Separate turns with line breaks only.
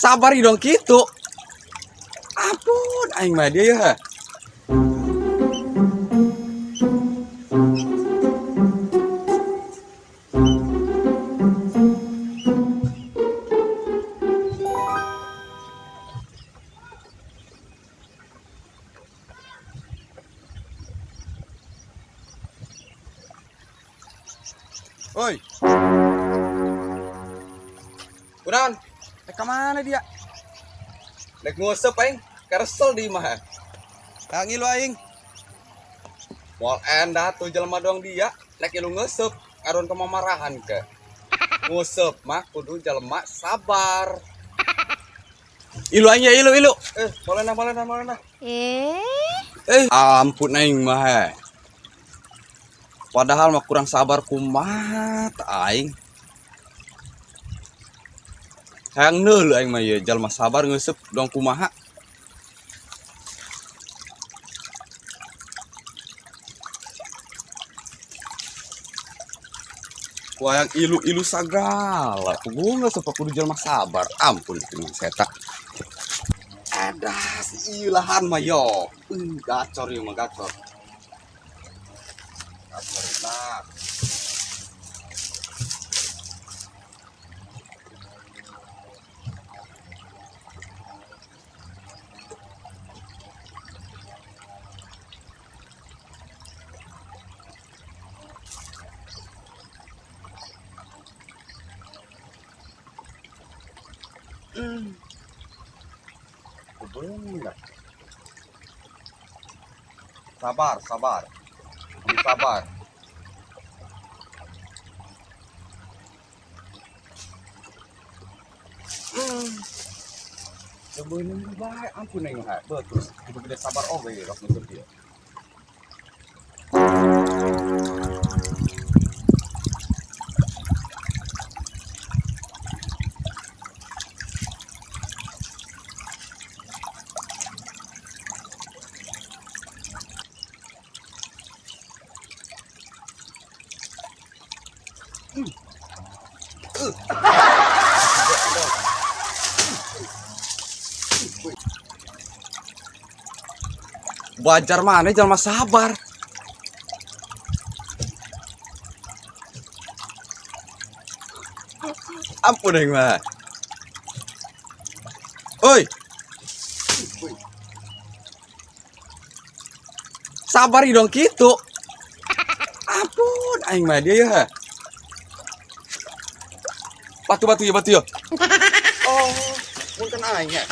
Sabar dong gitu. Ampun aing mah dia ya. Oi. Kunaon? Ka mana dia? Nek nguseup aing, keresel di imah. Kang ngilu aing. Moal endah tuh jelema doang dia, nek ilu nguseup karon kemamarahan ke. Nguseup mah kudu jelema sabar. Ilu aing ya ilu ilu. Boleh nah boleh nah boleh nah. Ampun aing mah. Padahal mah kurang sabar kumaha aing. Hayang neuleuh aing mah ieu jalma sabar ngeuseep dong kumaha. Ku hayang ilu-ilu sagala, kudu ngeuseep kudu jalma sabar. Ampun mah setak. Edas ieu lahan mah yo. Gacor ieu mah gacor. Gacor nah. Sabar, sabar. Sabar. Sebenarnya baik, ampun aing mah. Betul. Kudu gede sabar oge rok nguseup ieu. Wajar mana jalma sabar. Ampun aing mah. Oi. Sabar dong gitu. Ampun aing mah dia ya. Batu batu ya batu ya. Oh, punten aing ya.